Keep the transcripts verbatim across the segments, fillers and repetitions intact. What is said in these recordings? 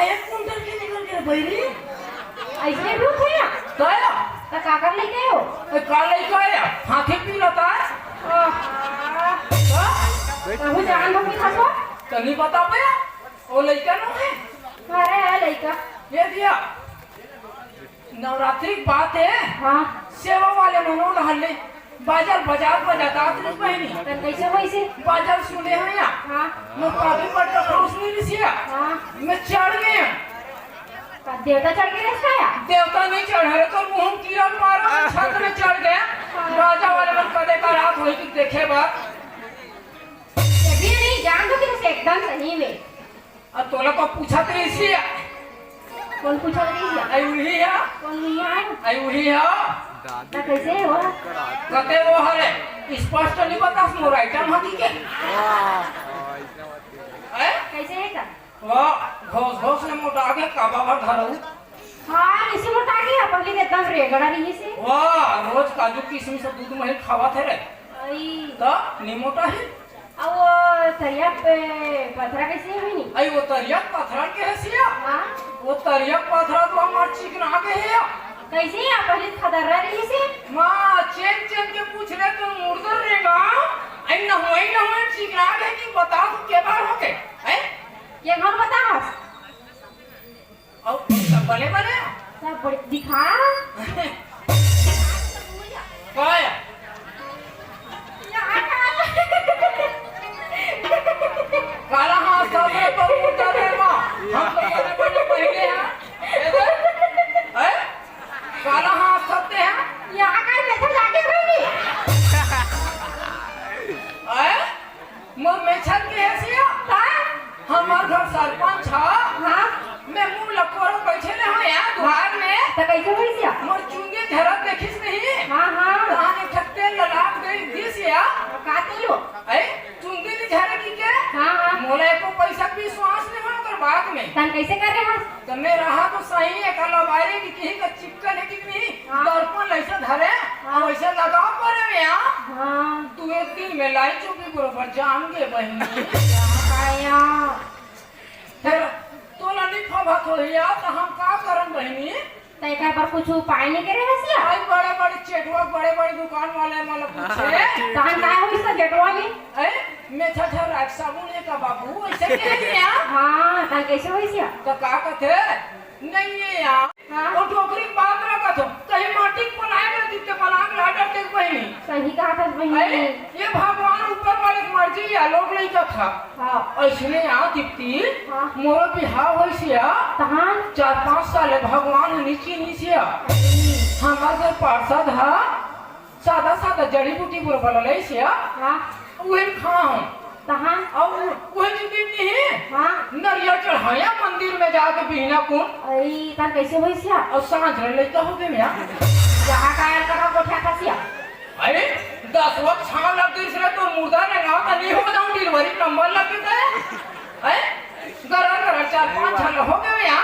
एक कुंटल के निकल के बहिरी। अइसने भी होथे या? त या? त काकर लइका हो? ए, का लइका या? हाथी पी लेता है। आहा। त? कहूँ जान हो कि खसो? त नहीं बता पाया। वो लइका नो है। अरे, है लइका। ये दिया। नवरात्रि के बात है। हाँ। सेवा वाले मनो रहले। बाजार, बाजार, बाजार, रात में बहिनी। त कइसे होइसे? बाजार सुने हो या? हाँ। मैं पापी पट्टा परोस नहीं रिसिया। हाँ। मैं चढ़ गया। त देवता चढ़ के रहता या? देवता नहीं चढ़ा रे, तो मुंह कीड़ा मारा, मैं छत में चढ़ गया। हाँ। बाजा वाले मन कदे का रात होई कि देखे बात। ये भी नहीं, जान दो कि एकदम सही में। अब तोला तो पूछत रहिस हे। कौन पूछत रहिस हे? आई उही हे। कौन नहीं आए? आई उही हे। त कइसे हे वो? कते वो हरे? स्पष्ट नहीं बतास मोर item हदी के। हैं? कइसे हे का? वो घोस घोस ले मोटा के काबा भर धरऊ। हाँ, इसे मोटा गया, पहले तो एकदम रेगड़ा रहिस हे। वाह, रोज काजू किशमिश दूध मही खावत हे रे। आई। त नहीं मोटा हे। अब वो तरिया पे पथरा कइसे हे नी? अई वो तरिया पथरा के हे सिया? हाँ। वो तरिया पथरा तो हमार चिकना के हे या। कइसे हे? पहले खदर्रा रहिस हे। माँ, चेन चेन के पूछ ले तो मुर्दर रे गाँव। अई न होई न होई चिकना के कि बता तू के बार होके? हैं? के घर बता हस? अउ सब बने बने? सब बड़े दिखा। काय? काला हाथ सामने पर उतर रे माँ। हम तो बने बने पहले हैं। ए दे? हैं? काला हाथ सबते हैं? यहाँ का पैसा जाके होगी। हैं? मोर मेछर के हे सिया? का? हमर घर सरपंच ह। हाँ। मैं मुंह लकोर बइठे रहे हो यार दुआर में। त कइसे होइस या? मोर चुंदी झरत देखिस नहीं। हाँ, हाँ। तहां एक ठक तेल ललाट गई दिस या। का तेल हो? अरे, चुंदी नहीं झरे की के? हाँ, हाँ। मोला एको पैसा के विश्वास नहीं हो ओकर बात में। तन कइसे कर रहे हस? त मैं रहा तो सही है, कल बारे की कहीं का चिपकन है कि नहीं? हाँ। दर्पण ऐसे धरे, हाँ। अउ ऐसे लगाव परे में, हाँ। हाँ। तू एक दिन में लाई चुकी बरोबर जान गे बहिनी। आया। फेर तोला नहीं फबत होही या, त हम का करन बहिनी? त एकर पर कुछ उपाय नहीं करे हस या? भाई बड़े बड़े चेटवा, बड़े बड़े दुकान वाले मन ल पूछे। तहन का होइस त चेटवा में? ए, मेछा झर्रा के साबुन हे का बाबू, ऐसे कहे या? हाँ, त कइसे होइस या? त का कथे? नहीं हे या। हाँ। वो डोकरी के बात ना कथो, कहीं माटी के बनाए में दिखते बना के ला डरते बहिनी। सही कहा था बहिनी। अरे, ये भगवान ऊपर वाले की मर्जी या लोग नहीं कथा। हाँ। ऐसने या दीप्ति, हाँ। मोरो बिहाव होइस या। तहां? चार पाँच साल है भगवान नीचे नीचे या। हमारे घर पार्षद हा, सादा सादा जड़ी बूटी बरोबर लइस या। हाँ। उहे खाओ। तहां? अउ उहे जो दिन नहीं है, हाँ। नरिया चढ़ाया मंदिर में जाके बिहना कुन। अरे, तन कइसे होइस या? अउ सांझ रहे लइका हो गए या। यहाँ का यार करा गोठा खसिया? अरे, दस वक्त छाव लग गई इसलिए तो मुर्दा ने ना तो नहीं हो जाऊं, डिलीवरी नंबर लग गया है। अरे, गरर गरर चार पाँच छन हो गए या।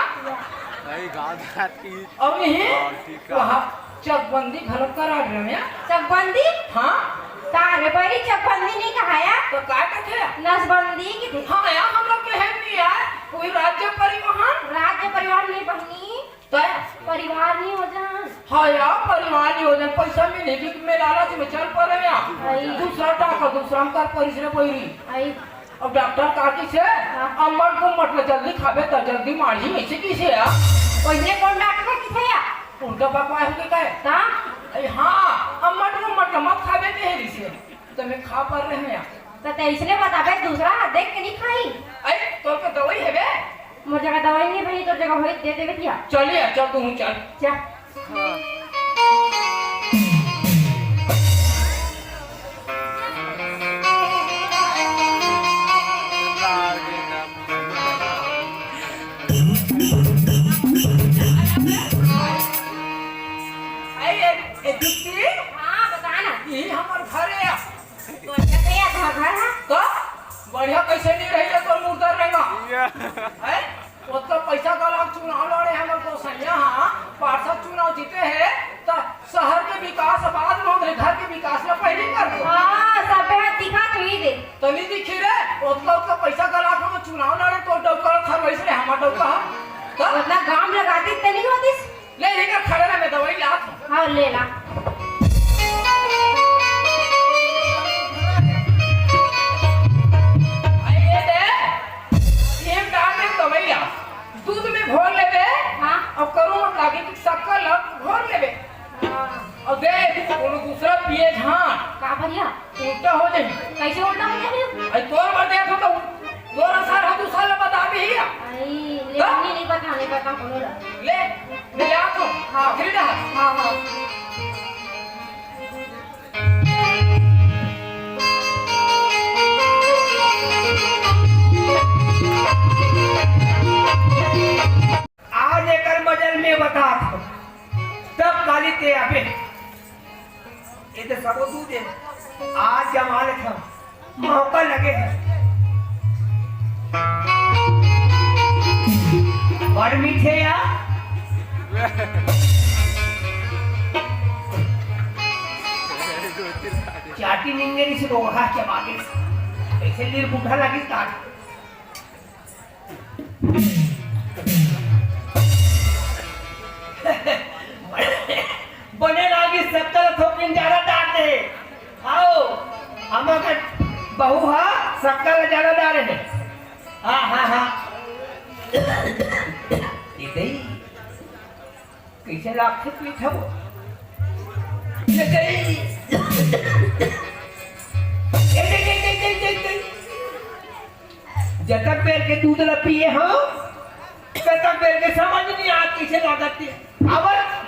सही गाँव देहात की। अउ नहीं, हाँ, ठीक है। वहाँ चकबंदी घलो करा रहे हैं। चकबंदी? हाँ। का रे, बड़ी चकबंदी नहीं कहा या? तो का कथे? नसबंदी की थी। हाँ यार, हम लोग के है नहीं यार। कोई राज्य परिवहन? राज्य परिवहन नहीं बहिनी। तो? परिवार नहीं हो जान। हाँ यार, परिवार नहीं हो जान। पैसा मिले कि मैं लालच में चल पड़े यार। भाई। दूसरा टाका, दूसरा हम कर परिस रे बहिनी। आई। अब डॉक्टर का कहिस हे, हाँ। अम्मट गुम्मट ल जल्दी खाबे त जल्दी माढ़ही, अइसे कहिस हे यार। ओइसने कोन डॉक्टर कहिस हे यार? उल्टा बकवास होके कहे। का? अरे हाँ, अम्मट गुम्मट ल मत खाबे कहे रिहिस हे। त मैं खा पर रहे हंव यार। त तैं अइसने बताबे, दूसरा हाथ देख के नहीं खाही। अरे, तोर के दवाई हे बे? मोर जगह दवाई नहीं भाई, तोर जगह होई दे देबे तिया। चल यार, चल तू हूँ चल। जा। अरे, ए, ए, दीप्ति? हाँ, बता ना। यही हमार घर है। तो अच्छा, तो ये घर, घर है? तो बढ़िया कैसे नहीं रही है तो मुर्दा रहेगा? या। हैं? ओतका पैसा गला के चुनाव लड़े हमर गोसैया, हाँ, पार्षद चुनाव जीते हे, त शहर के विकास बाद में होत रहे, घर के विकास ला पहले कर दो। हाँ, सब हाथ दिखा तू ही दे। त नहीं दिखी रे, ओतका, ओतका पैसा गला के हम चुनाव लड़े, तो डौका खरवैस रे, हमर डौका। उतना घाम लगातिस त नहीं होतिस। ले, लेकर खड़ा रह, मैं दवाई लात हूँ। हाँ, ले ला। अरे, ये दे, ये डाल दे दवाई ला। दूध में घोल लेबे, हाँ। और करू मत लागे कि शक्कर ला घोल लेबे। हाँ। और दे, कोनो दूसरा पिए झान। का भैया? उल्टा हो जाही। कैसे उल्टा हो जाही? अरे तोर बर देखो तो, तोर असर ह, दूसर ला बता दे ही। अरे, ले, का? नहीं, नहीं पता, नहीं पता, कोनो ला। ले, मैं जात हूँ। हाँ। आखिरी डहर। हाँ, हाँ। आज एकर मजल में बतात हूँ, तब काली ते आबे। ये तो सबो तू दे, आज जमा लेथन, मौका लगे हे। बड़ मीठे या। चाटी निंगेरी से लोहा चबा दे। कैसे लीर बूढ़ा लगी काट। बने लागी, शक्कर थोकिन ज्यादा डार दे। आओ, हमर बहू हा शक्कर ज्यादा डारे हे। हाँ, हाँ, हाँ। ये गई। कैसे लागथे पीठ वो? ये गई। ये, ये, ये, ये, ये, ये, ये। जतक बेर के दूध ल पिए हव, ततक बेर के समझ नहीं आत कैसे लागत हे। अब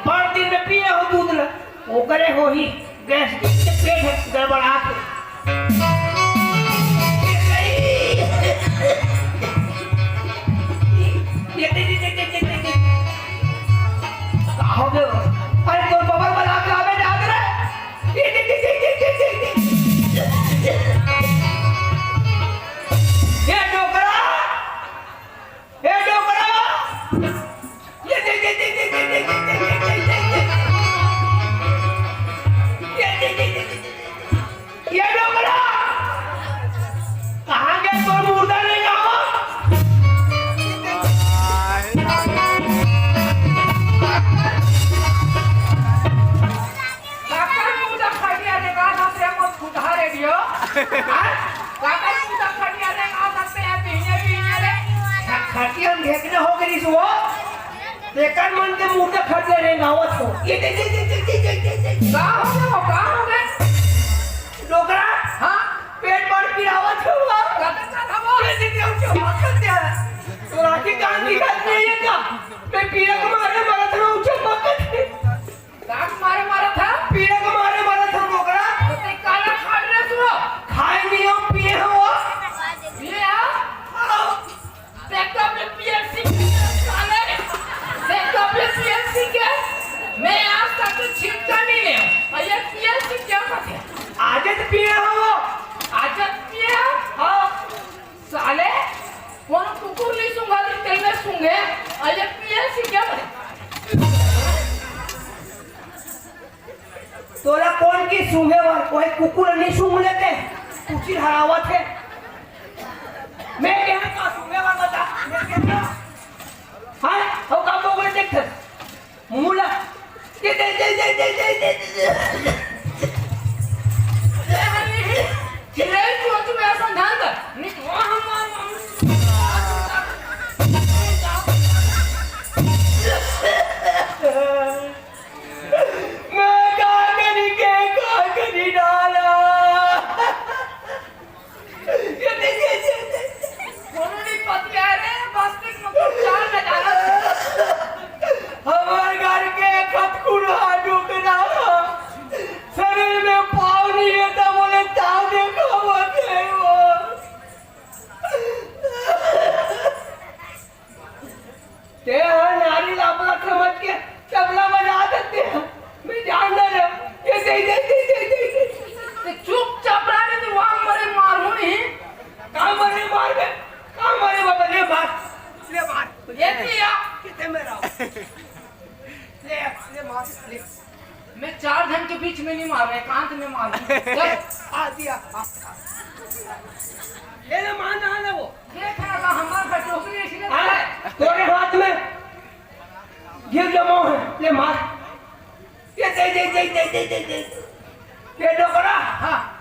बड़ दिन में पिए हव दूध ल, ओकरे होही गैस के पेट ह गड़बड़ात हे। का हो गयो? अरे तोर बबल बला के लावे जात रे। ए डोकरा, ए डोकरा। ए डोकरा, कहाँ गए तोर मुर्दा रे गाँव? काकर मुर्दा खटिया रे गाँव से हमर फुटहा रेडियो। हाँ? काकर मुर्दा खटिया रे गाँव से बिहने बिहने रे। खटिया में ढेकना हो गई सो। बेकार मन के मुर्दा खटिया रे गाँव से। ये दे, दे, दे। का हो गया? का हो गया? डोकरा? हाँ? पेट भर पिरावत हो। कतका खाबो? ये दे, दे, उठो, मत कर दे। तो राखी कान की बात नहीं है क्या? मैं पीरा के मारे मरत रहूं, उठो, मत कर दे। का के मारे मरत ह? पीरा के मारे मरत ह, डोकरा। तो ते काला खाड़ रे सुआ? खाए नहीं हो, पिए हो। पिए हो? हाँ। ते कब ले पिए सीखे, साले? ते कब ले पिए सीखे? मैं आज तक तो छिटका नहीं ले। और ये पिए सीखे मत है। आजत पिए हो। आजत पिए हो? हाँ। साले, कोनो कुकुर नहीं सूंघा, तेल में सूंघे। और ये पिए सीखे मत। तोला कोन के सूंघे बर? कोई कुकुर नहीं सूंघ लेते। कुचिर हरावत हे। मैं कहा का सूंघे बर बता। मैं कहा, हाँ, हो का बोगले देखते। मुला। ये दे, दे, दे। चिल्लाई क्यों तू मेरा संधान कर? नहीं तो हम, हम, हम। मैं का करी के का करी डाला। ये दे, ये दे, ये दे। कोनो नहीं पतिया रे, बस्ती में तो चार लगा। हमार घर के खतकुड़ा डोकरा। शरीर में पाँव नहीं है तो बोले ताव देखा मत है वो। ते हा नारी लापला समझ के तबला बजा देते हैं। मैं जान ना रहा। ये दे, दे, दे। ते चुपचाप रह, नहीं तो वहाँ मरे मार होनी। कहाँ मरे मार में? कहाँ मरे बाबा? ले मार। ले मार। ये दिया। कितने में रहा? ले, ले मार, ले। मैं चार जन के बीच में नहीं मार रहा, एकांत में मार रहा हूँ। चल। आ दिया, आ। ले, ले, मार ना, ना वो। देख रहा था, हमारा घर डोकरी ऐसी नहीं हाँ, है। तोरे हाथ में ये जमा है, ले मार। ये दे, दे, दे। ये डोकरा। हाँ।